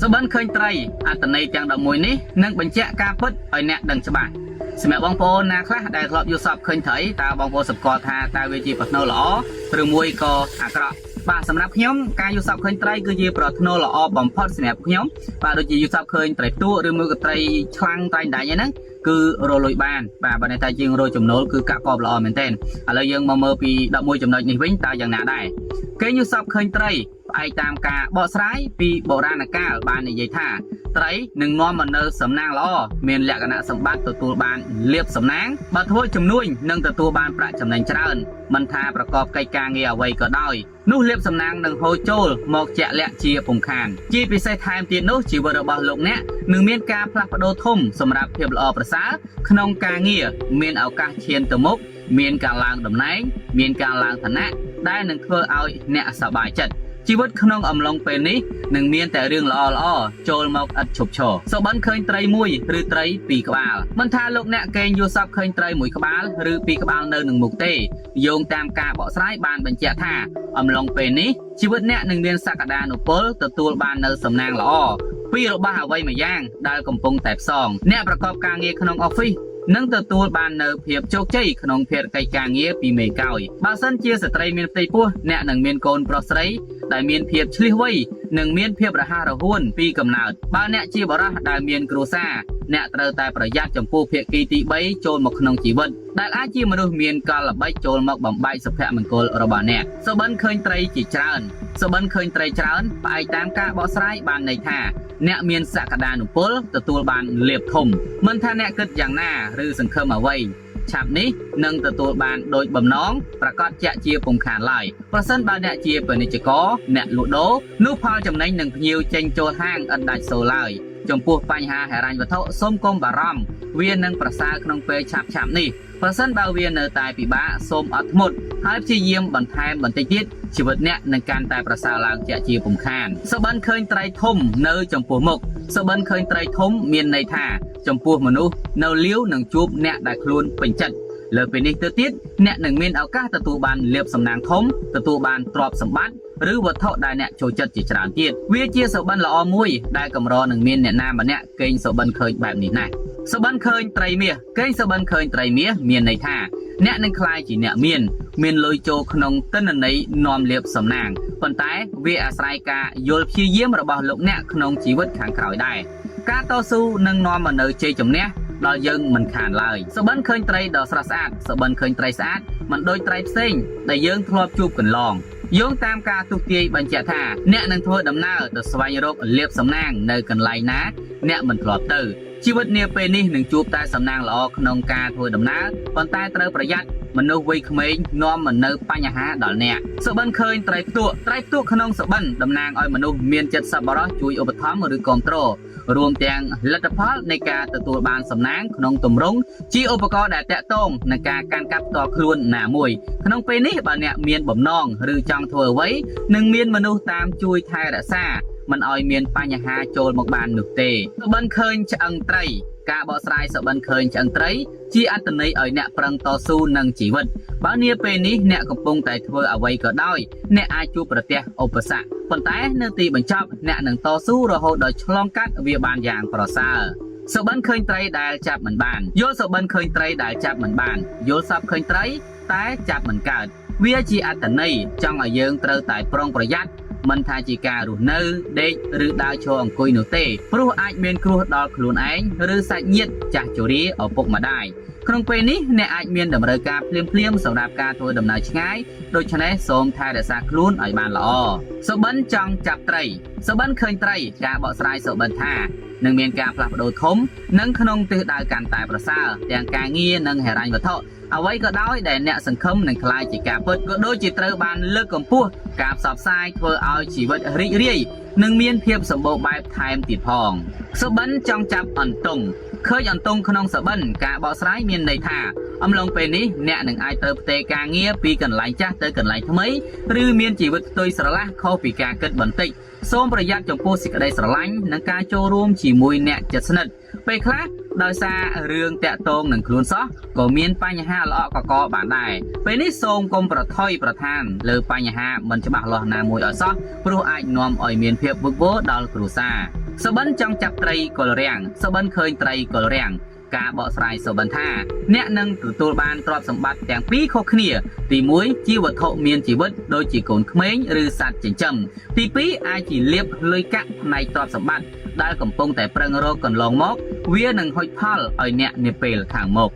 សុបិនឃើញត្រីអត្តន័យទាំង11នេះនឹងបញ្ជាក់ការពិតឲ្យអ្នកដឹងច្បាស់សម្រាប់បងប្អូនណាខ្លះដែលធ្លាប់យល់សប្តិឃើញត្រីតើបងប្អូនសម្គាល់ថាតើវាជាប្រធ្នូល្អឬមួយក៏អាក្រក់បាទសម្រាប់ខ្ញុំការយល់សប្តិឃើញត្រីគឺជាប្រធ្នូល្អបំផុតសម្រាប់ខ្ញុំបាទដូចជាយល់សប្តិឃើញត្រីទួឬមួយក៏ត្រីឆ្លាំងត្រីដៃហ្នឹងគឺរលុយបានបាទបើន័យថាយើងរកចំណូលគឺកាក់កបល្អមែនទែនឥឡូវយើងមកមើលពី11ចំណុចនេះវិញតើយ៉ាងណាដែរគេយល់សប្តិឃើញត្រី ផ្អែកតាមការបកស្រាយពីបុរាណកាលបាននិយាយថាត្រីនឹងនាំមកនូវសំណាងល្អមានលក្ខណៈសម្បត្តិទទួលបានលៀបសំណាងបើធ្វើជំនួញនឹងទទួលបានប្រាក់ចំណេញច្រើនមិនថាប្រកបកិច្ចការងារអ្វីក៏ដោយនោះលៀបសំណាងនឹងហូរចូលមកជាក់លាក់ជាពំខានជាពិសេសថែមទៀតនោះជីវិតរបស់លោកអ្នកនឹងមានការផ្លាស់ប្ដូរធំសម្រាប់ភាពល្អប្រសើរក្នុងការងារមានឱកាសឈានទៅមុខមានការឡើងតំណែងមានការឡើងឋានៈដែលនឹងធ្វើឲ្យអ្នកសប្បាយចិត្ត ជីវិតក្នុងអំឡុងពេលនេះនឹងមានតែរឿងល្អល្អចូលមកឥតឈប់ឈរសុបិនឃើញត្រីមួយឬត្រីពីរក្បាលមិនថាលោកអ្នកកេងយល់សប្តិឃើញត្រីមួយក្បាលឬពីរក្បាលនៅនឹងមុខទេយោងតាមការបកស្រាយបានបញ្ជាក់ថាអំឡុងពេលនេះជីវិតអ្នកនឹងមានសក្តានុពលទទួលបាននៅសំណាងល្អពីរបស់អ្វីមួយយ៉ាងដែលកំពុងតែផ្សងអ្នកប្រកបការងារក្នុង office នឹងទទួលបាននៅភាពជោគជ័យក្នុងភារកិច្ចការងារពីមេកោយបើសិនជាស្ត្រីមានផ្ទៃពោះអ្នកនឹងមានកូនប្រុសស្រីដែលមានភាពឆ្លៀសវៃនិងមានភាពរហ័សរហួនពីកំណើតបើអ្នកជាបុរសដែលមានគ្រួសារអ្នកត្រូវតែប្រយ័ត្នចំពោះភាគីទី3ចូលមកក្នុងជីវិតដែលអាចជាមនុស្សមានកលល្បិចចូលមកបំបែកសុភមង្គលរបស់អ្នកសុបិនឃើញត្រីជាច្រើនសុបិនឃើញត្រីច្រើនផ្អែកតាមការបកស្រាយបានន័យថាអ្នកមានសក្តានុពលទទួលបានលៀបធំមិនថាអ្នកគិតយ៉ាងណាឬសង្ឃឹមអ្វីឆាប់នេះនឹងទទួលបានដោយបំណងប្រកាសជាក់ជាពុំខានឡើយប្រសិនបើអ្នកជាពាណិជ្ជករអ្នកលក់ដូរនោះផលចំណេញនឹងភ្ញៀវចេញចូលហាងឥតដាច់សូរឡើយចំពោះបញ្ហាហិរញ្ញវត្ថុសូមកុំបារម្ភវានឹងប្រសើរក្នុងពេលឆាប់ៗនេះប្រសិនបើវានៅតែពិបាកសូមអត់ធ្មត់ហើយព្យាយាមបន្ថែមបន្តិចទៀតជីវិតអ្នកនឹងកាន់តែប្រសើរឡើងជាក់ជាពុំខានសុបិនឃើញត្រីធំនៅចំពោះមុខសុបិនឃើញត្រីធំមានន័យថាចំពោះមនុស្សនៅលាវនឹងជួបអ្នកដែលខ្លួនពេញចិត្តលើពីនេះទៅទៀតអ្នកនឹងមានឱកាសទទួលបានលាភសំណាងធំទទួលបានទ្រព្យសម្បត្តិឬវត្ថុដែលអ្នកចូលចិត្តជាច្រើនទៀតវាជាសុបិនល្អមួយដែលកម្រនឹងមានអ្នកណាម្នាក់កេងសុបិនឃើញបែបនេះណាស់សុបិនឃើញត្រីមាសកេងសុបិនឃើញត្រីមាសមានន័យថាអ្នកនឹងក្លាយជាអ្នកមានមានលុយចូលក្នុងទិន្នន័យនាំលាភសំណាងប៉ុន្តែវាអាស្រ័យការយល់ព្យាយាមរបស់លោកអ្នកក្នុងជីវិតខាងក្រោយដែរការតស៊ូនឹងនាំមកនូវជ័យជំនះដល់យើងមិនខានឡើយសុបិនឃើញត្រីដ៏ស្រស់ស្អាតសុបិនឃើញត្រីស្អាតមិនដូចត្រីផ្សេងដែលយើងធ្លាប់ជួបកន្លងយោងតាមការទុះទាយបញ្ជាក់ថាអ្នកនឹងធ្វើដំណើរទៅស្វែងរកលាភសំណាងនៅកន្លែងណាអ្នកមិនធ្លាប់ទៅជីវិតនាពេលនេះនឹងជួបតែសំណាងល្អក្នុងការធ្វើដំណើរប៉ុន្តែត្រូវប្រយ័ត្នមនុស្សវ័យក្មេងនាំមកនូវបញ្ហាដល់អ្នកសុបិនឃើញត្រីផ្ទក់ត្រីផ្ទក់ក្នុងសុបិនតំណាងឲ្យមនុស្សមានចិត្តសប្បុរសជួយឧបត្ថម្ភឬគ្រប់គ្រងរួមទាំងលទ្ធផលនៃការទទួលបានសំណាងក្នុងទម្រង់ជាឧបករណ៍ដែលតាក់ទងនឹងការកាន់កាប់ផ្ទាល់ខ្លួនណាមួយក្នុងពេលនេះបើអ្នកមានបំណងឬចង់ធ្វើអ្វីនឹងមានមនុស្សតាមជួយថែរក្សាមិនឲ្យមានបញ្ហាចូលមកបាននោះទេសុបិនឃើញឆ្អឹងត្រីការបកស្រាយសុបិនឃើញឆ្អឹងត្រីជាអត្តន័យឲ្យអ្នកប្រឹងតស៊ូនឹងជីវិតបើនាពេលនេះអ្នកកំពុងតែធ្វើអ្វីក៏ដោយអ្នកអាចជួបប្រទះឧបសគ្គប៉ុន្តែនៅទីបញ្ចប់អ្នកនឹងតស៊ូរហូតដល់ឆ្លងកាត់វាបានយ៉ាងប្រសើរសុបិនឃើញត្រីដែលចាប់មិនបានយល់សុបិនឃើញត្រីដែលចាប់មិនបានយល់សប្តិឃើញត្រីតែចាប់មិនកើតវាជាអត្តន័យចង់ឲ្យយើងត្រូវតែប្រុងប្រយ័ត្នមិនថាជាការរស់នៅដេកឬដើរឈរអង្គុយនោះទេព្រោះអាចមានគ្រោះដល់ខ្លួនឯងឬសាច់ញាតិចាស់ជរាឪពុកម្ដាយក្នុងពេលនេះអ្នកអាចមានតម្រូវការភ្លាមៗសម្រាប់ការធ្វើដំណើរឆ្ងាយដូច្នេះសូមថែរក្សាខ្លួនឲ្យបានល្អសុបិនចង់ចាប់ត្រីសុបិនឃើញត្រីការបកស្រាយសុបិនថានឹងមានការផ្លាស់ប្ដូរធំនិងក្នុងទិសដៅកាន់តែប្រសើរទាំងការងារនិងហិរញ្ញវត្ថុអ្វីក៏ដោយដែលអ្នកសង្ឃឹមនឹងក្លាយជាការពិតក៏ដូចជាត្រូវបានលើកកម្ពស់ការផ្សព្វផ្សាយធ្វើឲ្យជីវិតរីករាយនិងមានភាពសម្បូរបែបថែមទៀតផងសុបិនចង់ចាប់អន្ទង់ឃើញអន្ទង់ក្នុងសុបិនការបកស្រាយមានន័យថាអំឡុងពេលនេះអ្នកនឹងអាចទៅផ្ទេរការងារពីកន្លែងចាស់ទៅកន្លែងថ្មីឬមានជីវិតផ្ទុយស្រឡះខុសពីការគិតបន្តិចសូមប្រយ័ត្នចំពោះសេចក្តីស្រឡាញ់និងការចូលរួមជាមួយអ្នកជិតស្និទ្ធពេលខ្លះដោយសាររឿងតាក់ទងនឹងខ្លួនសោះក៏មានបញ្ហាល្អក់កកបានដែរពេលនេះសូមកុំប្រថុយប្រឋានលើបញ្ហាមិនច្បាស់លាស់ណាមួយឲ្យសោះព្រោះអាចនាំឲ្យមានភាពវឹកវរដល់គ្រួសារ។ សុបិនចង់ចាប់ត្រីកុលរាំងសុបិនឃើញត្រីកុលរាំងការបកស្រាយសុបិនថាអ្នកនឹងទទួលបានទ្រព្យសម្បត្តិទាំងពីរខុសគ្នាទី1ជាវត្ថុមានជីវិតដូចជាកូនក្មេងឬសត្វចិញ្ចឹមទី2អាចជាលាភលុយកាក់ផ្នែកទ្រព្យសម្បត្តិដែលកំពុងតែប្រឹងរកកន្លងមកវានឹងហុចផលឲ្យអ្នកនាពេលខាងមុខ។